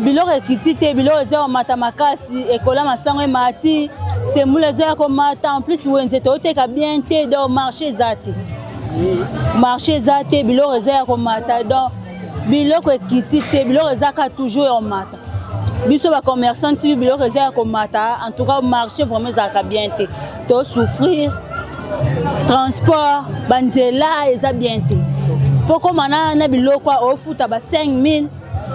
Biloko ekiti te, biloko eza komata makasi, ekola masango emati, semoule eza ya komata, en plus wenze toteka bien te, donc marché eza te, marché eza te, biloko eza ya komata, donc biloko ekiti te, biloko eza kaka toujours ya komata. Biso ba commerçant ti biloko eza ya komata, en tout cas marché vraiment ezalaka bien te, to souffrir transport banzela eza bien te, mpo koma na biloko ofuta ba 5000,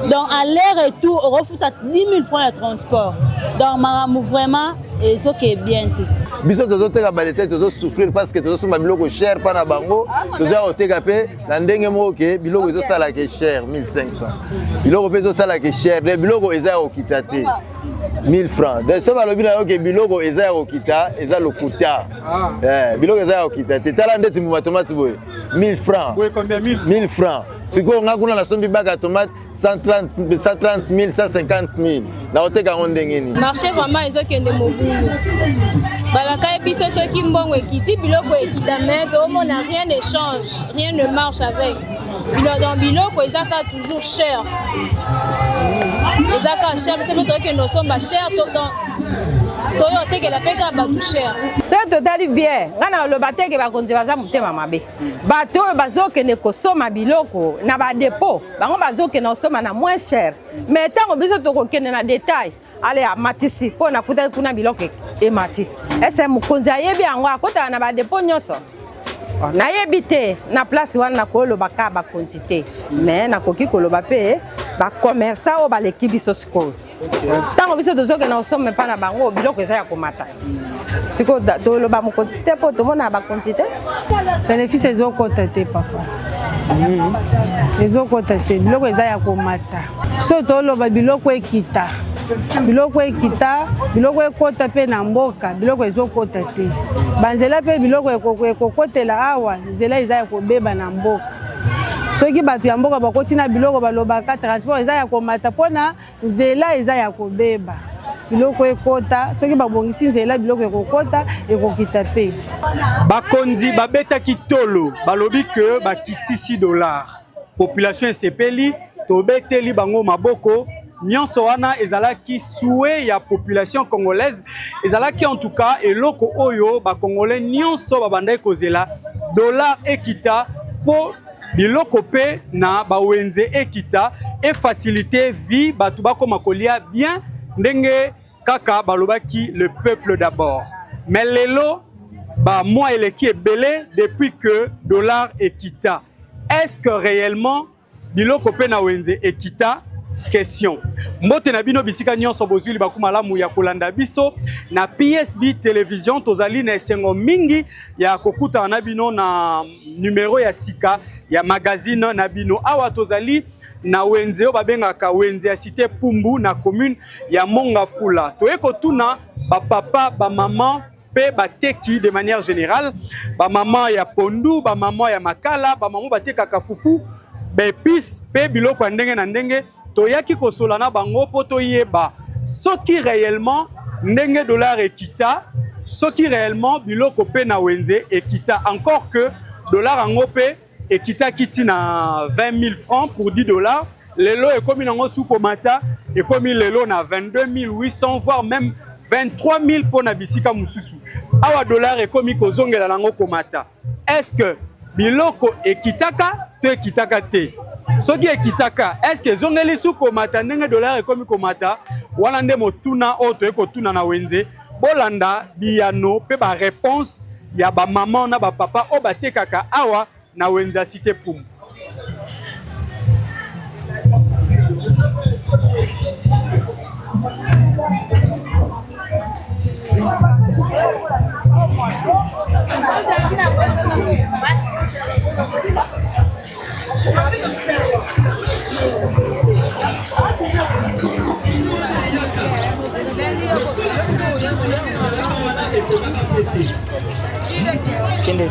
donc aller retour okofuta 10 000 francs ya transport, donc makambo vraiment ezoke bien te. Biso tozoteka balete, tozosouffrir parce que tozosomba biloko cher mpa na bango, tozoya koteka mpe na ndenge moko ke biloko ezosalaka cher 1500, biloko mpe ezosalaka cher, de biloko eza ya kokita te 1000 francs. Donc so balobi na yo ke biloko eza ya kokita, eza lokuta. Biloko eza ya kokita te. Tala ndeti mbuma tomate boye 1000 francs, 1000 francs. Sikoyo nga kuna nasombi baka tomate 130 000, 150 000, nakoteka yango ndenge nini? Marché vraiment ezokende mobulu. Balaka ye biso soki mbongo ekiti, biloko ekita, mais toomona rien ne change, rien ne marche avec donc biloko eza kaka toujours cher, eza kaka cher. Biso mpe tokende osomba cher, donc toyo otekela mpe kaka bato cher. Soki totali bien, ngai na oloba teke bakonzi baza motema mabe. Bato oyo bazokende kosomba biloko na badépôts, bango bazokende kosomba na moins cher, mais ntango biso tokokende na détail, ale amatisi mpo nakutaki kuna biloko emati. Ese mokonzi ayebi yango, akotaka na badépôts nyonso? Nayebi te. Na place wana nakoloba kaka bakonzi te, mais nakoki koloba mpe bacommerçant oyo baleki biso. Sikoyo ntango biso tozokende kosomba epa na bango, biloko eza ya komata. Sikoyo toloba mokonzi te mpo tomona bakonzi te. Bénéfice ezokɔta te, papa, ezokɔta te. Biloko eza ya komata. So toloba biloko ekita, biloko ekita, biloko ekɔta mpe na mboka, biloko ezokɔta te. Banzela mpe biloko ekokɔtela awa, nzela eza ya kobeba na mboka. Soki bato ya mboka bakoti na biloko, balobaka transport eza ya komata mpona nzela eza ya kobeba. Biloko ekota, soki babongisi nzela, biloko ekokota, ekokita mpe. Bakonzi babetaki tolo, balobi ke bakitisi dollar, population esepeli, tobeteli bango maboko. Nyonso wana ezalaki souhait ya population congolaise, ezalaki en tout cas eloko oyo bacongolais nyonso babandaki kozela: dollar ekita mpo biloko mpe na bawenze ekita, efacilité vie, bato bakoma kolia bien, ndenge kaka balobaki le peuple d'abord. Mais lelo bamois eleki ebele depuis que dollar ekita, est-ce que réellement biloko mpe na wenze ekita? Question. Mbote na bino bisika nyonso bozwi libaku malamu ya kolanda biso na PSB Télévision. Tozali na esengo mingi ya kokutana na bino na numero ya sika ya magazine na bino. Awa tozali na wenze oyo babengaka wenze ya cité Pumbu na commune ya Mont-Ngafula. Toye kotuna bapapa, bamama mpe bateki de manière générale, bamama ya pondu, bamama ya makala, bamama batekaka fufu, baépices mpe biloko ya ndenge na ndenge. Toyaki kosola na bango mpo toyeba soki réellement ndenge dollar ekita, soki réellement biloko mpe na wenze ekita. Encore que dollar yango mpe ekitaki ntina 20 000 francs pour 10 dollars, lelo ekomi nango su komata, ekomi lelo na 22 800, voire même 23 000 mpo na bisika mosusu. Awa dollar ekomi kozongela nango komata, est-ce que biloko ekitaka to ekitaka te? Soki ekitaka, est-ce que ezongeli su komata ndenge dollar ekomi komata? Wana nde motuna oyo toyei kotuna na wenze. Bolanda biyano mpe baréponse ya bamama na bapapa oyo batekaka awa na wenze ya cité Pumbu. Kende.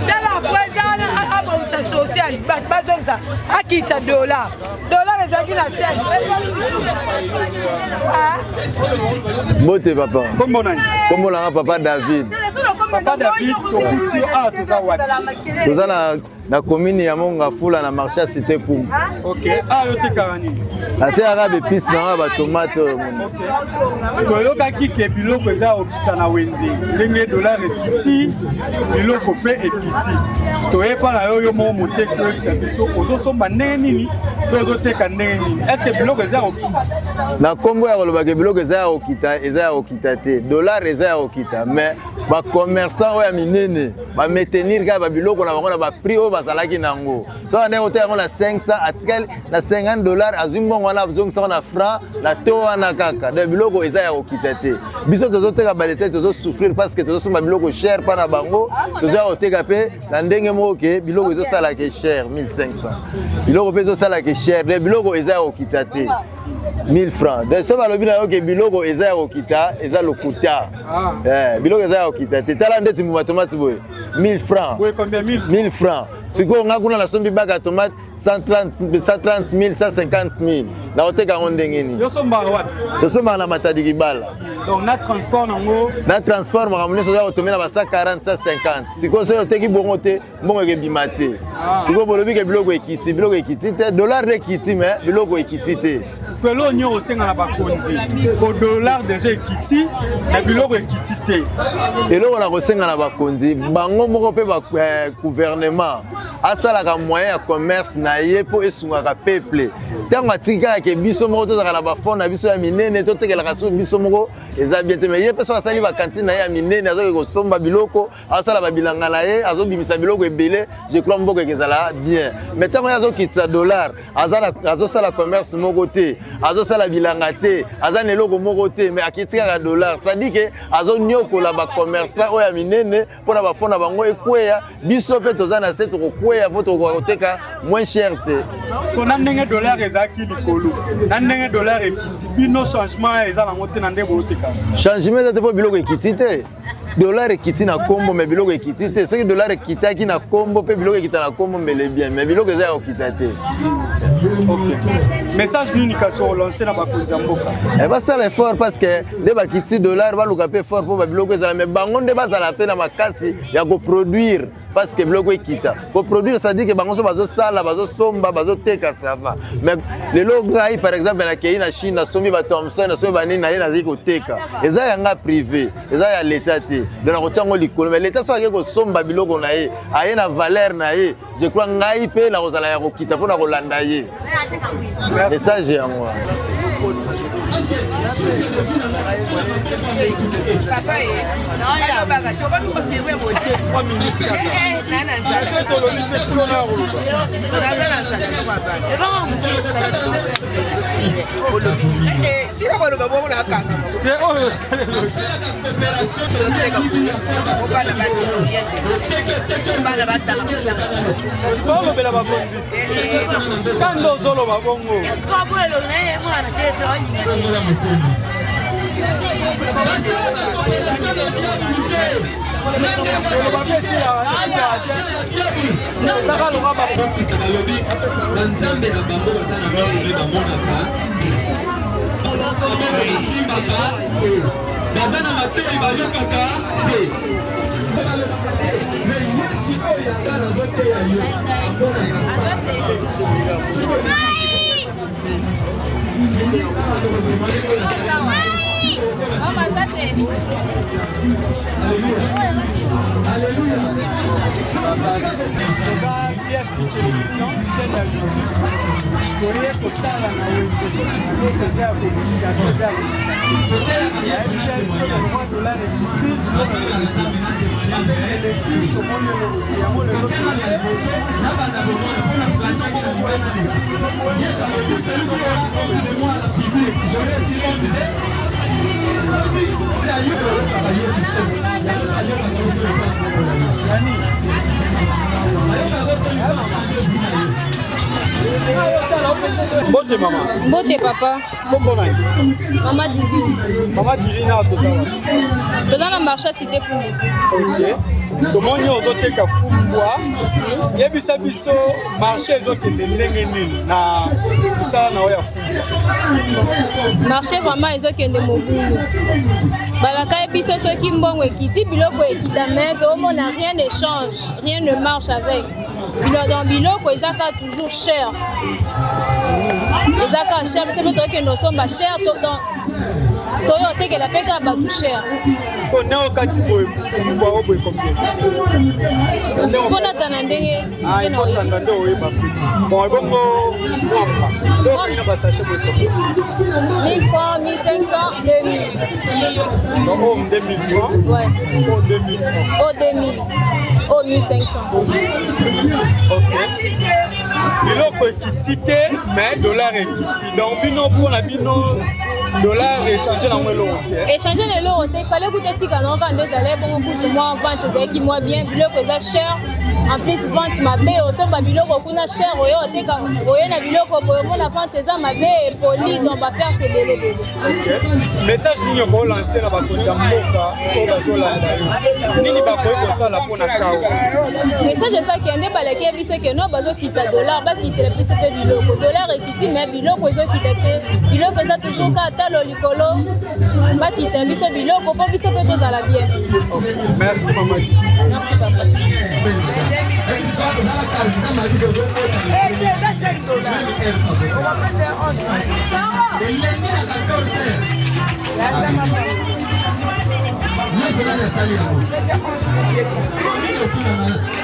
Tala président abongisa social bato bazongisa akitisa dollar dollar ezalaki na 5. Mbote papa. Kombo nani? Kombo nanga papa David. Papa David, tokuti yo awa, toza wapi? Toza na commune ya Mongafula, na marché ya Cité Pumbu. Ok, awa yo otekaka nini? Natekaka baepice nanga, batomate oyo moni. Toyokaki ke biloko eza kokita na wenze, ndenge dollar ekiti, biloko mpe ekiti. Toyepa na yo, yo moko moteki, oyebisa biso ozosomba ndenge nini to ozoteka ndenge nini? Est ce que biloko eza kokita? Na nkombo ya kolobaka biloko eza ya kokita, eza ya kokita te. Dollar eza ya kokita, mais bacommerçant oyo ya minene bamaintenir kaka babiloko na bango na baprix oyo bazalaki nango. Soki ndenge oteka yango na 500, atikali na 50 dollar, azwi mbongo wana, azongisaka na franc na to wana kaka. Donc biloko eza ya kokita te. Biso tozoteka badétail, tozosouffrir parce que tozosomba biloko cher mpa na bango, tozoya koteka mpe na ndenge moko ke biloko ezosalaka cher, 1500. Biloko mpe ezosalaka cher. Donc biloko eza ya kokita te, 1000 francs. Donc so balobi na yo ke biloko eza ya kokita, eza lokuta. Biloko eza ya kokita te. Tala ndeti mbuma tomate boye, 1000 francs. Boye combien? 1000? 1000 francs. Sikoyo nga kuna nasombi baka ya tomate 130 130 000, 150 000. Nakoteka yango ndenge nini? Yo sombaka wapi? Tosombaka na Matadi Kibala. Donc na transport nango? Na transport, makambo nyonso oza kotombe na ba 140, 150. Sikoyo soki oteki bongo te, mbongo ekebima te. Sikoyo bolobi ke biloko ekiti, biloko ekiti te. Dollar nde ekiti, mais biloko ekiti te. Parce que eloko nyonso osenga na bakonzi, po dollar déjà ekiti na biloko ekiti te. Eloko na kosenga na bakonzi, bango moko mpe gouvernement asalaka moyen ya commerce na ye mpo esungaka peuple. Ntango atiki kaka ke biso moko tozalaka na bafond na biso ya minene, totekelaka so biso moko, eza bien te. Mais ye mpe soki asali bacantine na ye ya minene, azoki kosomba biloko, asala babilanga na ye, azobimisa biloko ebele, je crois mboka ekezala bien. Mais ntango ye azokitisa dollar, azosala commerce moko te, azosala bilanga te, aza na eloko moko te, mais akiti kaka dollar, c'est-à-dire ke azoniokola bacommerçant oyo ya minene mpona bafond na bango ekweya. Biso mpe toza na se, tokokweya mpo tokoka koteka moins cher te. Parce que na ndenge dollar ezalaki likolo, na ndenge dollar ekiti, bino changement eza nango te na ndenge booteka? Changement eza te mpo biloko ekiti te. Dollar ekiti na nkombo, mais biloko ekiti te. Soki dollar ekitaki na nkombo mpe biloko ekita na nkombo, mbele bien, mais biloko eza ya kokita te. Ok, message nini kasi olance na bakonzi ya mboka? Basala effort, parce que nde bakiti dollar, baluka mpe effort mpo babiloko ezala, mais bango nde bazala mpe na makasi ya koproduire, parce que biloko ekita. Koproduire, c'est-à-dire ke bango so bazosala, bazosomba, bazoteka, ça va. Mais lelo ngai par exemple nakei na Chine, nasombi bathomson, nasombi banini na ye, nazali koteka, eza yanga privé, eza ya leta te. Donc nakotia yango likolo. Mais leta so ake kosomba biloko na ye, aye na valeur na ye, je crois ngai mpe nakozala ya kokita mpo na kolanda ye. Message yango wana. Tika koloba bongo, nakanga bana bana batanga. Olobela bakonzi kanda, ozoloba bongo. Basala ba coopération na diable te. Na ndenge ya balobi banzambe na bango baza na miso me bamonaka maboko basimbaka te baza na matoi bayokaka te me yesu oyo yanga nazoteya yo amonaka sala PSP Télévision, chaîne ya YouTube. Koye kotala na wenze soki biloko eza ya kokita to eza ya kokita te. Biso na lokwa dollar ekiti, biloko eleki, tomoni eloko te. Yango lelo Yesu alobi celui qui aura honte de moi à la public, j'aurai aussi honte de Mbote mama. Mbote papa. Kombo nani? Mama Divine. Mama Divine awa toza wapi? Toza na marché cité Pumbu. Ok. Tomoni ozoteka fumbwa. Yebisa biso marché ezokende ndenge nini na mosala na yo ya fumbwa? Marché vraiment ezokende mobulu. Balaka biso soki mbongo ekiti biloko ekita mais toomona rien ne change, rien ne marche avec. Donc biloko eza kaka toujours cher. Eza kaka cher biso mpe tokende osomba cher donc toyo otekela mpe kaka bato cher. Sikoyo ndenge okati boye fumbwa oyo boye combien? Fo natana ndenge Ah, il faut tanda nde oyeba mpe. Bon, ebongo mwamba. Nde okoki na basachet boye combien? 1000 francs, 1500, 2000. Donc oyo 2000 francs. Ouais. Oyo 2000 francs. Oyo 2000. Oyo 1500. Ok. Biloko ekiti te, mais dollar ekiti. Donc bino mpo na bino dollar échange nango eloko te. Échange na eloko te, fallait kuta etika nango kaka nde ezalaki bongo kutu mwa vente ezalaki mwa bien, biloko eza cher. En plus vente mabe, osomba biloko kuna cher, oyo oteka oye na biloko boye omona vente eza mabe, epoli, donc ba perte ebele ebele. Ok. Message nini okolanse na bakonzi ya mboka oyo bazolanda yo? Nini bakoki kosala mpo na kao? Message eza kende balaki biso ke no bazokita dollar, bakitela biso mpe biloko. Dollar ekiti mais biloko ezokita te. Biloko eza toujours kaka talo likolo, bakitela biso biloko mpo biso mpe tozala bien. Ok. Merci mama. Merci papa. Nyonso nani asali yango nini otuna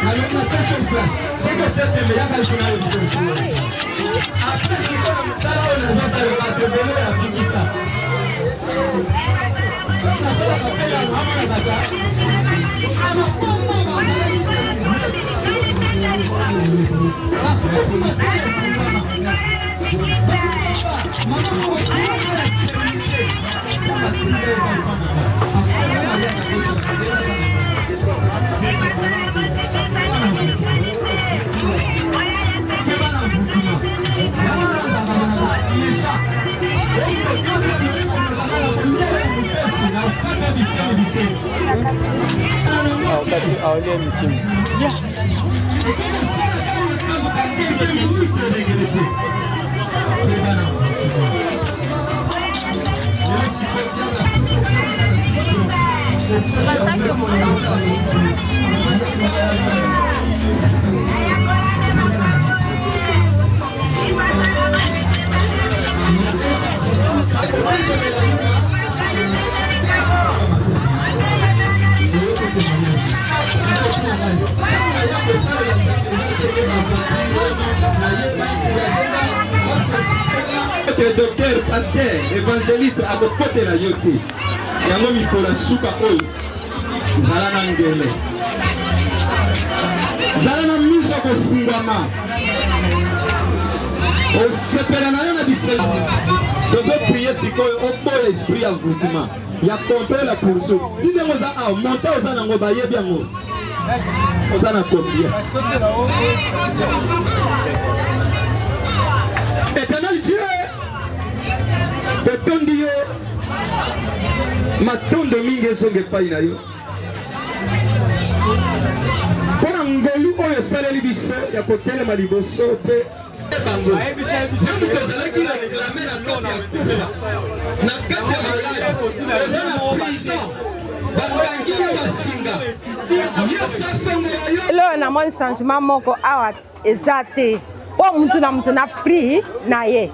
nalobi na question flash soki otie tembe yaka liso nayo biso lisolo apres sikoyo mosala oyo nazosala bato ebele oyo abikisa nasalaka mpe yango amona bato amaboma bazalaki bakufi mateya efungwama mama moko Docteur, pasteur, évangéliste akokotela yo te. Yango mikolo ya suka oyo zala na ngele, zala na miso ya kofungwama, osepela na yo na bisengo. Tozoprie sikoyo oboya esprit ya envoûtement ya contrôle ya poursuite. Ti ndenge oza awa monta oza nango bayebi yango oza na combien? Éternel Dieu, totondi yo ezonga epai na yo mpo na ngolu oyo esaleli biso ya kotelema liboso mpe bango yo moto ozalaki reklame na kati ya kufa na kati ya maladi oza na prison bakangi yo basinga yesu afongola yo lelo namoni changement moko awa eza te mpo mutu na mutu na prix na ye.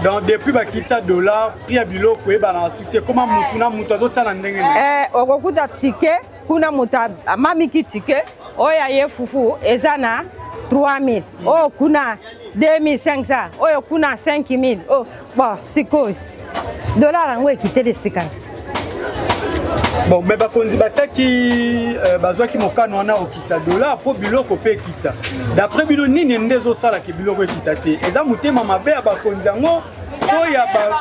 Donc depuis bakitisa dollar prix ya biloko eyebanaka su te koma mutu na mutu azotia na ndenge nini? Eh, okokuta ticket kuna moto amamiki ticket oyo aye fufu eza na 3000 oyo kuna 2500 oyo kuna 5000 oh, bon sikoyo dollar yango ekiteli esika. Bon, mais bakonzi batiaki euh, bazwaki mokano wana okitisa dollar mpo biloko mpe ekita. D'après bino nini nde ezosalaka biloko ekita te? Eza motema mabe ya bakonzi yango to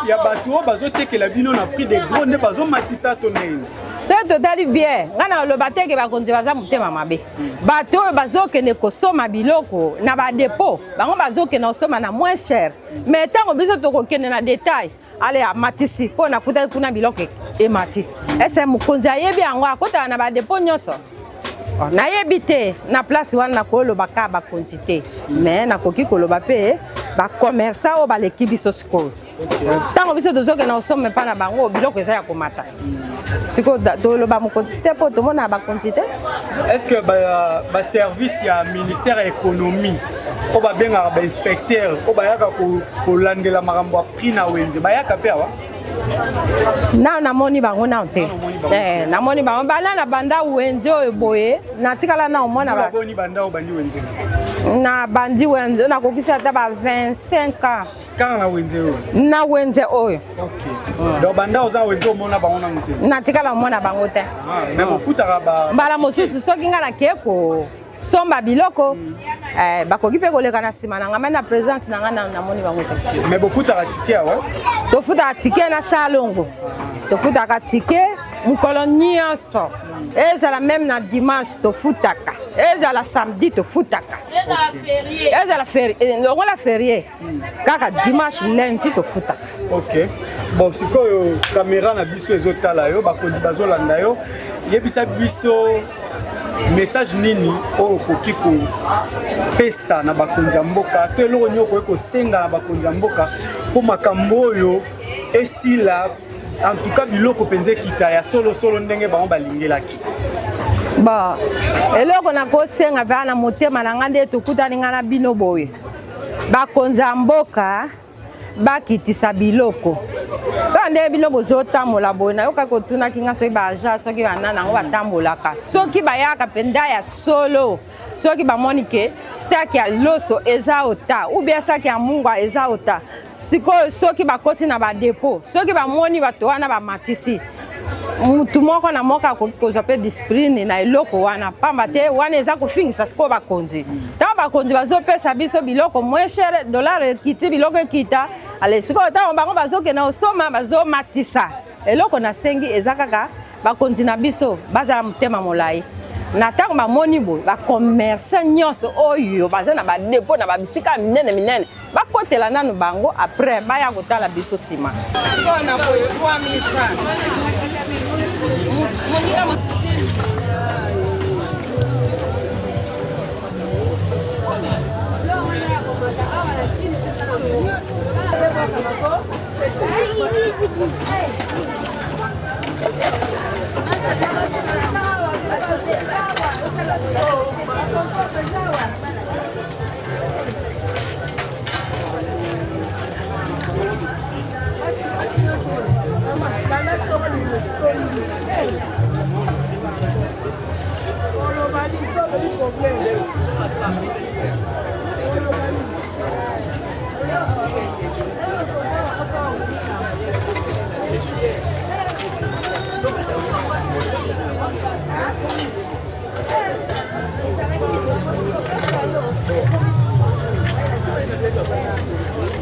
ya bato oyo bazotekela bino na prix de gros nde bazomatisa to ndenge nini? Soki totali bien, ngai naloba te ke bakonzi baza motema mabe. Bato oyo bazokende kosomba biloko na badepo, bango bazokende kosomba na moins cher. Mais ntango biso tokokende na detail, ale amatisi mpo nakutaki kuna biloko emati. Ese mokonzi ayebi yango, akotaka na badepo nyonso? Oh, nayebi te na place wana nakoloba kaka bakonzi te, mais nakoki koloba mpe bacommerçant oyo baleki biso sikoyo. Ntango biso tozokenda kosomba epai na bango, biloko eza ya komata. Sikoyo toloba mokonzi te mpo tomona bakonzi te. Est-ce que baservice ya ministère ya économie oyo babengaka bainspecteur oyo bayaka kolandela makambo ya prix na wenze bayaka mpe awa? Nano namoni bango nano te. Eh, namoni bango banda na banda wenze oyo boye natikala na omona boni banda obandi wenze? Na bandi wenze nakokisi ata ba 25 ans. Kaka na wenze oyo? Na wenze oyo. Ok. Donc banda oza wenze omona bango nanu te? Natikala omona bango te. Mais bofutaka ba mbala mosusu soki ngai nakee kosomba biloko, eh, bakoki mpe koleka na nsima na ngai, mais na présence na ngai namoni bango te. Mais bofutaka ticket awa? Tofutaka ticket na salongo, tofutaka ticket mokolo nyonso, ezala meme na dimanche tofutaka, ezala samedi tofutaka, ezala férié, longola férié kaka dimanche, lundi tofutaka. Ok, bon, sikoyo kamera na biso ezotala yo, bakonzi bazolanda yo, yebisa biso message nini oyo okoki kopesa na bakonzi ya mboka to eloko nini okoki kosenga na bakonzi ya mboka mpo makambo oyo esila, en tout cas biloko mpenza ekita ya solosolo ndenge bango balingelaki? Bon, eloko nakosenga mpe na motema na ngai, nde tokutani ngai na bino boye, bakonzi ya mboka bakitisa biloko kaka nde bino bozotambola boye. Nayokaki kotunaki nga soki baagent, soki banana yango batambolaka, soki bayaka mpenza ya solo, soki bamoni ke saki ya loso eza ota ou bien saki ya mungwa eza ota. Sikoyo soki bakoti na badepo, soki bamoni bato wana bamatisi, mutu moko na moko akoki kozwa mpe discipline na eloko wana, pamba te wana eza kofingisa sikoyo bakonzi. Ntango bakonzi bazopesa biso biloko moins cher, dollar ekiti, biloko ekita, ale sikoyo ntango bango bazokende kosoma bazomatisa. Eloko nasengi eza kaka bakonzi na biso bazala motema molai na ntango bamoni boye, bacommerçant nyonso oyo baza na badepo na babisika minene minene, bakotela nanu bango, après baya kotala biso nsima. Sikoyo na boye 3000 francs. Moninga.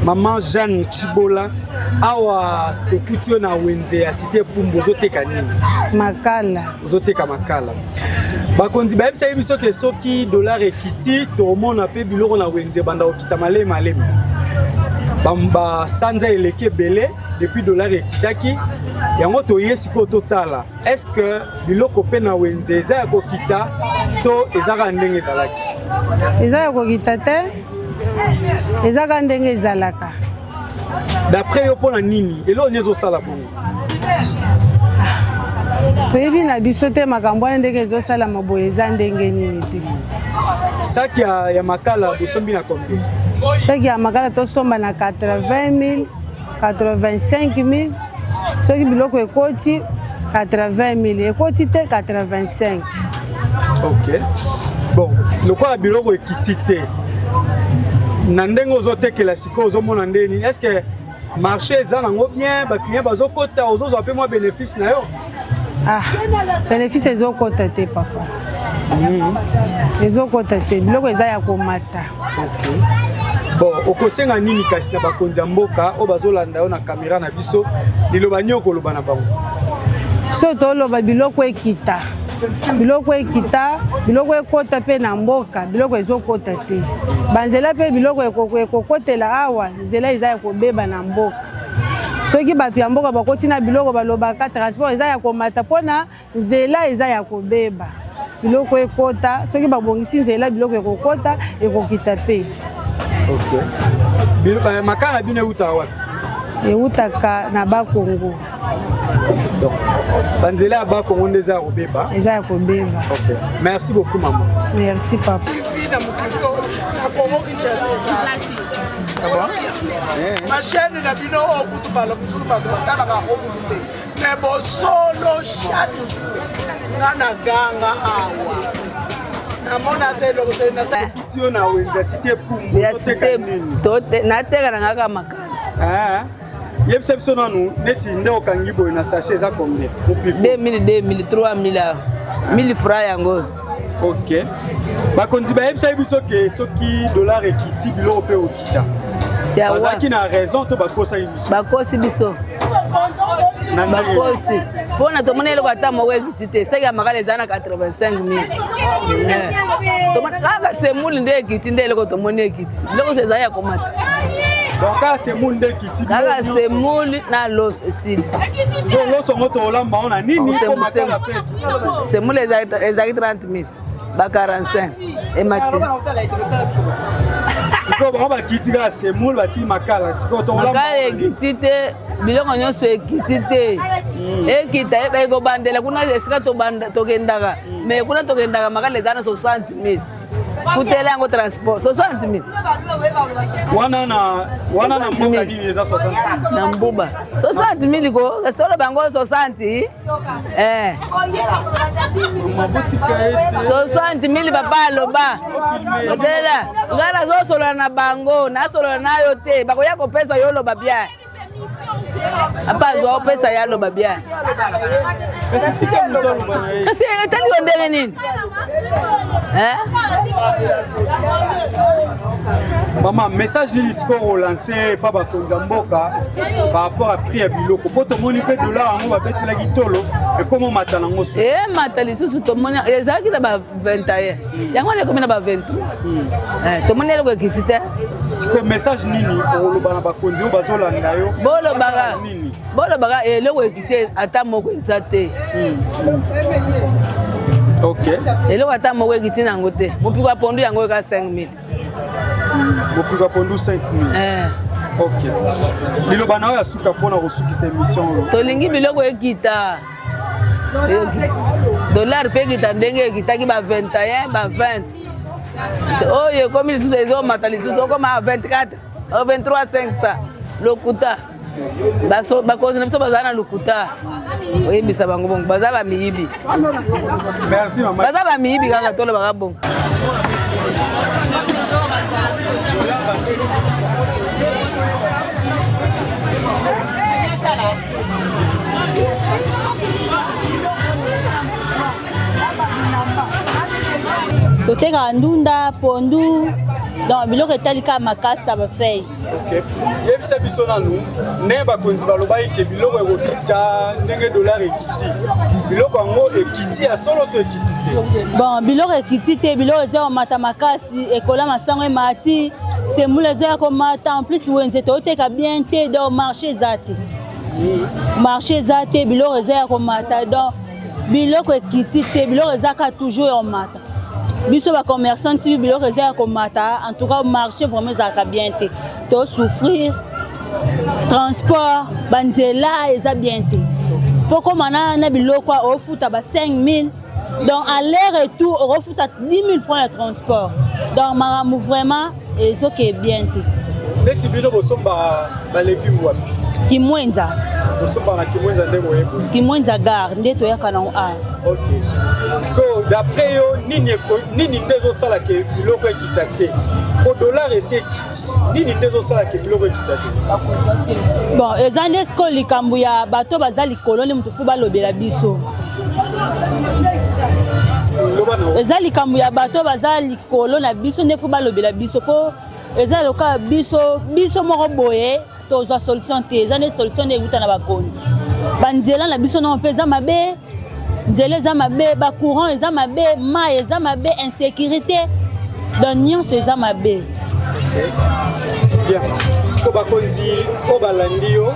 Maman Jeanne Chibola, awa tokuti yo na wenze ya cité Pumbu, ozoteka nini? Makala. Ozoteka makala. Bakonzi bayebisaki biso ke soki dollar ekiti, tokomona mpe biloko na wenze banda kokita malemi malemi. Basanza eleki ebele depuis dollar ekitaki yango, toye sikoyo totala est ce que biloko mpe na wenze eza ya kokita to eza kaka ndenge ezalaki. Eza ya kokita te, eza kaka ndenge ezalaka. D'après yo, mpo na nini, eloko nini ezosala bongo? Toyebi na biso te makambo wana ndenge ezosalama boye, eza ndenge nini te. Saki ya makala bosombi na combien? Saki ya makala tosomba na 80 000, 85 000. Soki biloko ekoti, 80 000, ekoti te, 85. Ok, bon, lokola biloko ekiti te na ndenge ozotekela sikoyo, ozomona ndenge nini? Est ce que marché eza nango bien, baclient bazokota, ozozwa mpe mwa bénéfice na yo? Ah, bénéfice ezokota te, papa. Ezokota te, biloko eza ya komata. Okay. Bon, okosenga nini kasi na bakonzi ya mboka oyo bazolanda yo na kamera na biso? Liloba nini okoloba na bango? So toloba biloko ekita, biloko ekita, biloko ekota mpe na mboka. Biloko ezokota te, banzela mpe biloko ekokotela awa, nzela eza ya kobeba na mboka. Soki bato ya mboka bakoti na biloko, balobaka transport eza ya komata mpona nzela eza ya kobeba. Biloko ekota soki babongisi nzela, biloko ekokota, ekokita mpe. Ok, makala na bino eutaka wapi? Eutaka na Bakongo. Donc banzela ya Bakongo nde eza ya kobeba? Eza ya kobeba. Ok, merci beaucoup, mama. Merci, papa. Na mokili na Kongo Kinshasa, bachaîne na bino oyo kutu bala mosusu bato batalaka yango kutu te, mais bosolo chaque jour nga na ganga awa, namona te eloko te. Ti yo na wenze ya Cité Pumbu, ozoteka nini? Nateka na ngaka makala. Yebisa biso nanu, neti nde okangi boye na sachet, eza combien? Mopiko 2000, 2000, 3000 awa, 1000 franc yango. Ok, bakonzi bayebisaki biso ke soki dollar ekiti, biloko mpe okita. Bazalaki na raison to bakosaki biso? Bakosi biso, bakosi, mpona tomoni eloko ata moko ekiti te. Saki ya makala eza na 85 000, kaka semoule nde ekiti, nde eloko tomoni ekiti. Biloko ezali ya komata. Donc kaka semoule nde ekiti? Kaka semoule na loso, esili. Sikoyo loso yango tolamba ngo na nini, po makala mpe ekiti? Semoule ezalaki 30 000, ba 45 emati. Sikoyo bango bakiti kaka semoule, batiki makala. Sikoyo makala ekiti te, biloko nyonso ekiti te. Ekita ekobandela kuna esika tokendaka, mais kuna tokendaka makala eza na 60 000. Futela yango transport, 60 000. Wana na mboka nini eza 60 000? Na mbuba, 60 000 ko, kasi toloba yango 60, eh. 60 000, papa aloba otela ngai nazosolola na bango, nasolola na yo te. Bakoya kopesa yo, oloba bien. Apa azwa opesa ye, aloba bien. Kasi etali yo ndenge nini? Mama, message nini sikoyo olance epa bakonzi ya mboka par rapport à prix ya biloko? Mpo tomoni mpe dollar yango babetelaki tolo, ekoma mata nango susu. Emata lisusu, tomoni ezalaki na ba 21, yango wana ekomi na ba 23. Tomoni eloko ekiti te. Sikoyo message nini okoloba na bakonzi oyo bazolanda yo? Bolobaka, bolobaka eloko ekiti ata moko eza te. Ok. Eloko ata moko ekiti nango te. Mopiko ya pondu yango eka 5000. Mopiko ya pondu 5000. Ok, liloba na oyo ya suka mpona kosukisa émission oyo? Tolingi biloko ekita, dollar mpe ekita ndenge ekitaki ba 21, ba 20. Oyo ekomi lisusu, ezomata lisusu, okoma 24, 23 500. Lokuta, bakonzi na biso bazala na lokuta. Oyebisa bango bongo, baza bamiyibi. Merci, mama. Baza bamiyibi kaka, tolobaka bongo. Totekaka ndunda, pondu, donc biloko etali kaka makasa, bafeuille. Ok, yebisa biso nanu, ndenge bakonzi balobaki ke biloko ekokita ndenge dollar ekiti, biloko yango ekiti ya solo to ekiti te? Bon, biloko ekiti te, biloko eza komata makasi. Ekola masango emati. Semoule eza ya komata, en plus wenze toteka bien te, donc marché eza te. Marché eza te, biloko eza ya komata, donc biloko ekiti te, biloko eza kaka toujours ya komata. Biso ba commerçant ti biloko eza ya komata, en tout cas marché vraiment ezalaka bien te. To souffrir transport, banzela eza bien te. Po koma na, na biloko ofuta ba 5000 donc aller retour okofuta 10 000 francs ya transport, donc makambo vraiment ezoke bien te. Neti bino bosombaka balégume wapi? Kimwenza. Bosombaka na Kimwenza nde boyebi? Kimwenza gare nde toyaka nango a. Ok, sikoyo d'après yo, nini nde ezosala ke biloko ekita te? Po dollar esi ekiti, nini nde ezosala ke biloko ekita te? Bon, eza nde sikoyo likambo ya bato baza likolo nde moto fu balobela biso. Eza likambo ya bato baza likolo na biso nde fu balobela biso, mpo eza lokola biso biso moko boye tozwa solution te. Eza nde solution nde ewuta na bakonzi. Banzela na biso nango mpe eza mabe, nzela eza mabe, bacourant eza mabe, mai eza mabe, insécurité, donc nyonso eza mabe. Bien, siko bakonzi oyo balandi yo,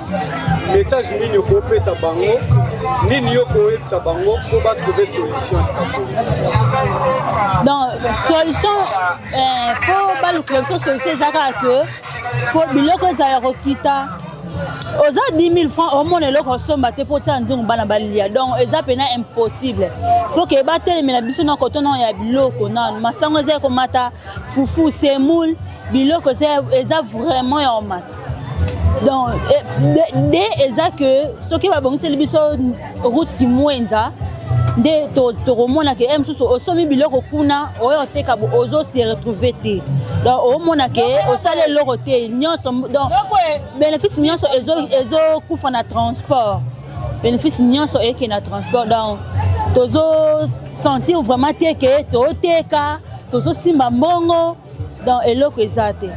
message nini okopesa bango? Nini yo koyebisa bango mpo batrouve solution? Donc solution, mpo balukela biso solution, eza kaka ke fo biloko ezala ya kokita. Oza 10 000 francs, omona eloko osomba te mpo otia nzungu bana balia, donc eza mpena impossible. Faut ke batelemela biso na koto nano ya biloko nano. Masango eza ya komata, fufu, semoule, biloko eza vraiment ya komata. Donc de eza ke soki babongiseli biso route Kimwenza nde tokomona ke mosusu osomi biloko kuna, oyo oteka, ozo se retrouve te. Donc omona ke osali eloko te nyonso, donc bénéfice nyonso ezokufa na transport, bénéfice nyonso eke na transport. Donc tozo sentir vraiment te ke toteka, tozosimba mbongo, donc eloko eza te.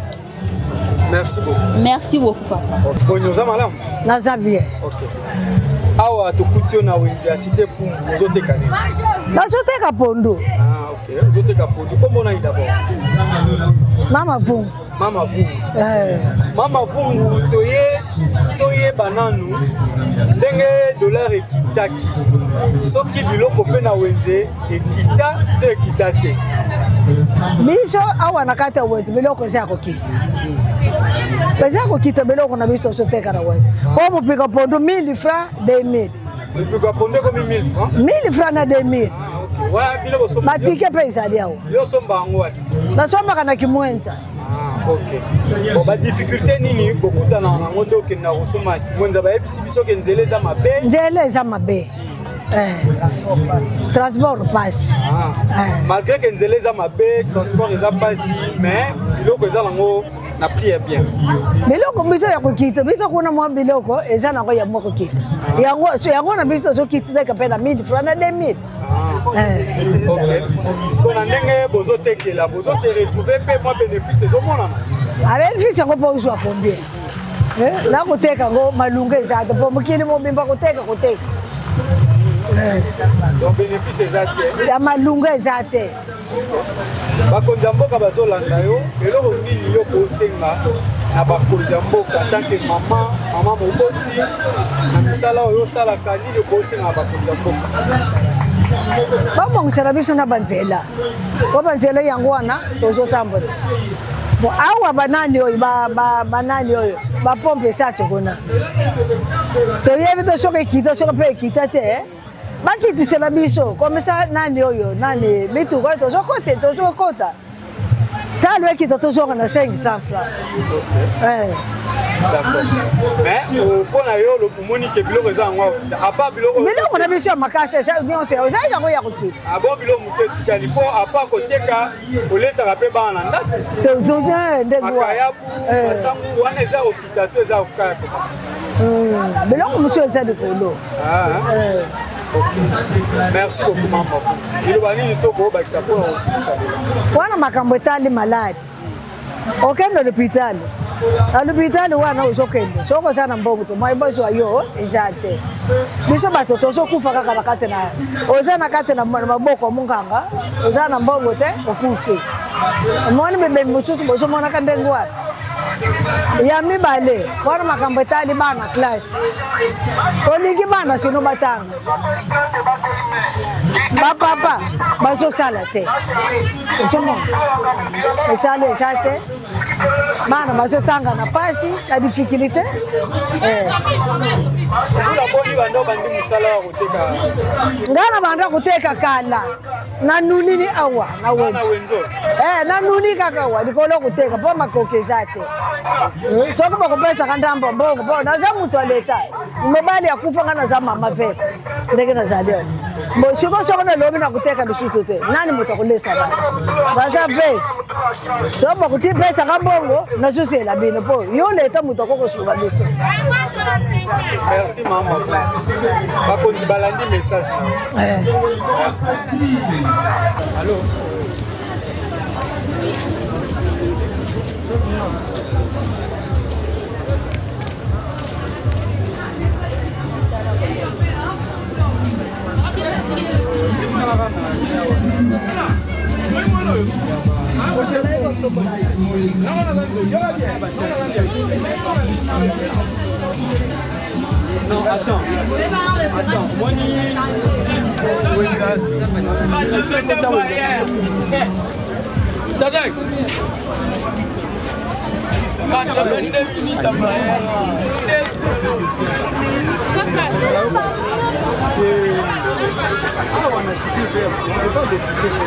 Merci beaucoup. Merci beaucoup, papa. Boni, oza malamu? Naza bien. Ok, awa tokuti yo na wenze ya cité Pumbu, ozoteka nini? Nazoteka pondu. Ah, ok, ozoteka pondu. Kombo nani d'abord? Mama Vungu. Mama Vungu. Eh. Mama Vungu, toye toyeba nanu ndenge dollar ekitaki, soki biloko mpe na wenze ekita to ekita te? Biso awa na kati ya wenze, biloko eza ya kokita, eza ya kokita. Biloko na biso tozoteka na wenze po mopika pondu 1000 francs, 2000. Mopika ya pondu ekomi 1000 francs? 1000 francs na 2000. Wana bino bosomba? Batike mpe ezali awa. Yo osomba yango wapi? Nasombaka na Kimwenza. Ok, bon, badifficulté nini bokutana nango nde okenda kosomba Kimwenza? Bayebisi biso ke nzela eza mabe. Nzela eza mabe. Eh, transport pasi. Malgré ke nzela eza mabe, transport eza pasi, mais biloko eza nango na prix ya bien? Biloko biso ya kokita, biso kuna mwa biloko eza nango ya mwa kokita. Yango yango na biso tozokitaka mpe na 1000 francs na 2000. Ok, siko na ndenge bozotekela, bozo se retrouve mpe mwa bénéfice ezomonana? Bénéfice yango mpo ozwa combien na koteka yango? Malunga eza te, mpo mokili mobimba koteka koteka. Donc bénéfice eza te? Ya malunga eza te. Bakonzi ya mboka bazolanda yo, eloko nini yo kosenga na bakonzi ya mboka, tant que mama, mama moboti na misala oyo osalaka, nini okosenga na bakonzi ya mboka? Babongisela biso na banzela, po banzela yango wana tozotambola. Bon, awa banani oyo, banani oyo bapompe essence kuna, toyebi to soki ekita, soki mpe ekita te. Bakitisela biso komisa nani oyo nani mituka oyo tozokota, tozokota talo ekita, tozonga na 500 francs. D'accord, mais mpo na yo omoni ke biloko eza yango akokita, à part biloko? Biloko na biso ya makasi eza nyonso eza yango ya kokita. Ah bon, biloko mosusu etikali, mpo à part koteka, olesaka mpe bana na ndako? Ndenge makayabu, masangu wana eza kokita to eza kokaya? Biloko mosusu eza likolo. Merci beaucoup, mama. Liloba nini soki obakisa mpona kosukisa lelo? Wana makambo etali maladi, okende l'hôpital. Na lopitali wana ozokende, soki oza na mbongo te, moyen bazwa yo eza te. Biso bato tozokufa kaka na kati na oza na kati na maboko ya monganga, oza na mbongo te, okufi. Omoni bibembe mosusu bozomonaka ndenge wana. Ya mibale, wana makambo etali bana classe. Olingi bana sino batanga. Bapapa bazosala te. Ozomona esala eza te. Bana bazotanga na pasi, na difficulté. Eh. Ngai na banda koteka kala na nunini awa na wenze eh, na nuni kaka awa likolo koteka mpo makoki eza te eh, soki bakopesaka ndambo mbongo mpo naza moto ya leta mobali akufa ngai naza mama veve ndenge nazali awa bo sikoyo soki nalobi na koteka lisusu te nani moto akolesa bana baza veve soki bakotipesaka mbongo nazozela bino mpo yo leta moto akokosunga biso. Merci mama, bakonzi balandi message na eh. Merci. Allo. Non, attends. Attends, Sadek 82 minutes après. Awa na cité verte, je parle de cité verte.